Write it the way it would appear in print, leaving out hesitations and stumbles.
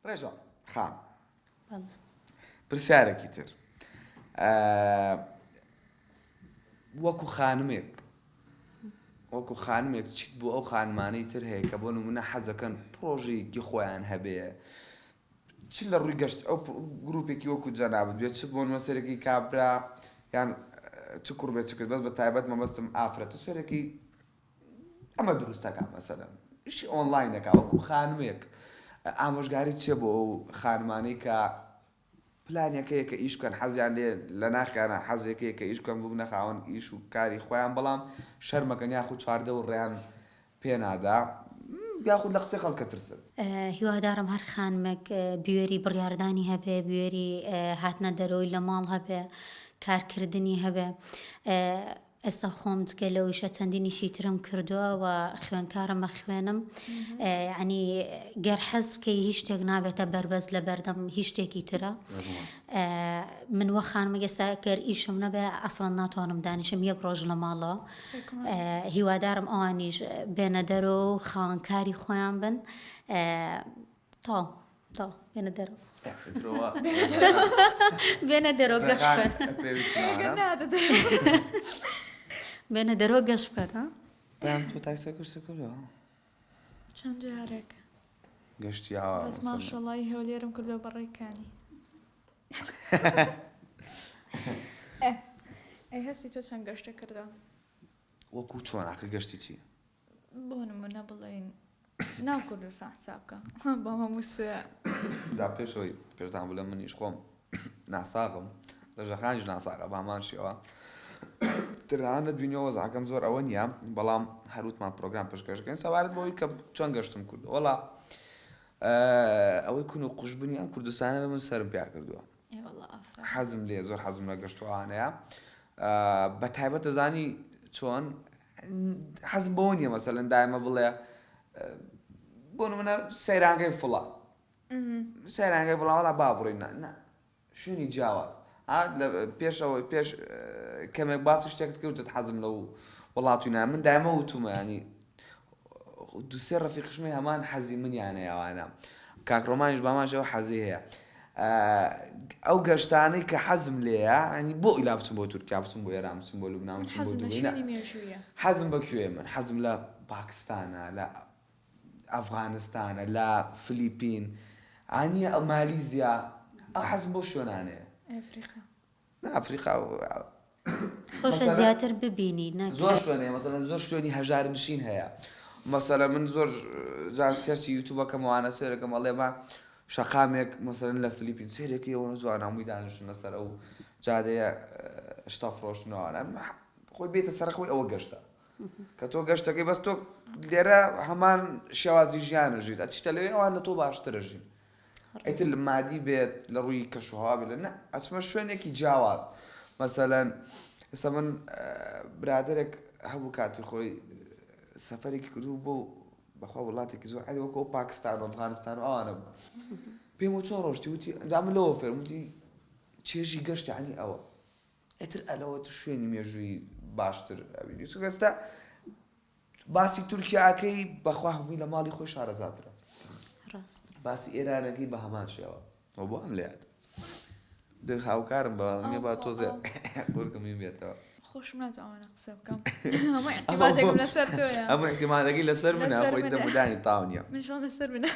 ڕێژە خان پرسیارێکی تر وەکو خانمێک وەکو خانمێک چیت بۆ ئەو خانمانەی تر هەیە کە بۆ نمونە حەزەکەن پرۆژەیەکی خۆیان هەبێ چ لە ڕووی گەشت ئەو گروپێکی وەکو جەنابت بێت چ بۆ نمونە سەرێکی کابرا یان چ کوڕ بێت چ کرد بەس بە تایبەت مەبەستم ئافرەتە سەرێکی ئەمە دروست دەکا مەسەلەن ئیشی ئۆنڵاین دەکا وەکو خانمێک ئامۆژگاری چیە بۆ ئەو خانمانەی کە پلانەکەیە کە ئیش بکەن حەزیان لێ لە ناخیانە حەزێکەیە کە ئیش بکەن ببنە خاوەن ئیش و کاری خۆیان بەڵام شەرمەکەن یاخود چواردە و ڕێیان پێنادا یاخود لە قسەی خەڵکە ترسن. هیوادارم هەر خانمێک بوێری بڕیاردانی هەبێ بوێری هاتنە دەرەوەی لە ماڵ هەبێ کارکردنی هەبێ ئێستا خۆم جگە لەوەیشە چەندین ئیشی ترم کردووە و خوێنکارم ئەخوێنم یعنی گەر حەز بکەی هیچ شتێک نابێتە بەربەست لە بەردەم هیچ شتێکی ترە من وە خانمە ئێستا گەر ئیشم نەبێ ئەسڵەن ناتوانم دانیشم یەک ڕۆژ لە ماڵەوە هیوادارم ئەوانیش بێنە دەرەوە و خاوەنکاری خۆیان بن تەواو تەواو بێنە دەرەوە بێنە دەرەوە گەش بکەن بێنە دەرەوە گەش بکەن ها پەیام تۆ تاکسە کورسە کردووە چەند جارێک گەشتی ئاوا بەس ماشەڵای هەولێرم کردەوە بە ڕێکانی ئەی هەستی تۆ چەند گەشتە کردەوە وەکو چۆن ئاخر گەشتی چی بۆ نمونە بڵێین ناو کوردستان حساب کە بۆ هەموو سێ جا پێشەوەی پێشتان بڵێم منیش خۆم ناساغم ڕێژەخانیش ناساغە بە هەمان شێوە ترانت بینیەوە وەزعەکەم زۆر ئەوە نییە بەڵام هەروتمان پرۆگرام پێشکەشەکەین سەبارەت بەوەی کە چۆن گەشتم کرد وەڵا ئەوەی کون و قوشبنی ئەم کوردستانە بە من سەرم پیا کردووە حەزم لێ زۆر حەزم لە گەشتوانەیە بە تایبەت دەزانی چۆن حەزم بەوە نییە مەسەلەن دایمە بڵێ بۆ نمونە سەیرانگەی فڵان سەیرانگەی فڵان وەڵا با بڕۆین نا نا شوێنی جیاواز پێشەوە پێش کەمێک باسی شتێکت کردت حەزم لەو وڵاتی نا من دایمە وتومە ینی دوسێ ڕەفیقشمی هەمان حەزی منیانە ئەوانە کاک ڕۆمانیش بامان شێوە حەزی هەیە ئەو گەشتانەی کە حەزم لێیە ینی بۆ ئیلا بچم بۆ تورکیا بچم بۆ ئێران بچم بۆ لوبنان بچم بۆ دوبەی نا حەزم بە کوێ من حەزم لە پاکستانە لە ئەفغانستانە لە فلیپین ئانیە مالیزیا ئەو حەزم بۆ شوێنانەیە ئەفریقا نا ئەفریقا خۆشە زیاتر ببینی نەک زۆر شوێن هەیە مەسەلەن زۆر شوێنی هەژارنشین هەیە مەسەلەن من زۆر جار search ی یوتوبەکەم وانە سێرەکەم ئەڵێ ما شەقامێک مەسەلەن لە فلیپین سێرەکەی ئەوەنە جوان هەمووی دانیشتن لەسەر ئەو جادەیە شتە فرۆشتنەوانە خۆی بێتە سەر خۆی ئەوە گەشتە کە تۆ گەشتەکەی بەس تۆ لێرە هەمان شێوازی ژیانە ژیت ئەچیتە لەوێ ئەوان لە تۆ باشترە ژین ئیتر لە مادی بێت لە ڕووی کەشوهەوا بێت لە نا ئەچمە شوێنێکی جیاواز مەسەلەن ئێستا من برادەرێک هەبوو کاتی خۆی سەفەرێکی کردو بۆ بەخوا وڵاتێکی زۆر عەلی وەکو پاکستان و ئەفغانستان و ئەوانە بوو پێم وت چۆن ڕۆشتی وتی ئەنجا من لەوە فێرم وتی چێژی گەشت یعنی ئەوە ئیتر ئەلەوە تو شوێنی مێژووی باشتر ئەبینی چونکە ئێستا باسی تورکیا ئەکەی بەخوا هەمووی لە ماڵی خۆی شارەزاترە ڕاست باسی ئێرانەکەی بە هەمان شێوە ئەو بۆ ئەم لێات دە هاوکارم بە نیە با تۆزێ قورگم بێتەوە خۆشم ناتوانم ئەوانە قسە بکەم هەموو اعتمادێکم لەسەر تۆیە هەموو اعتمادەکەی لەسەر منە لەسەر خۆی منە. دەمودانی تاو نییە منیش هەڵ لەسەر منە.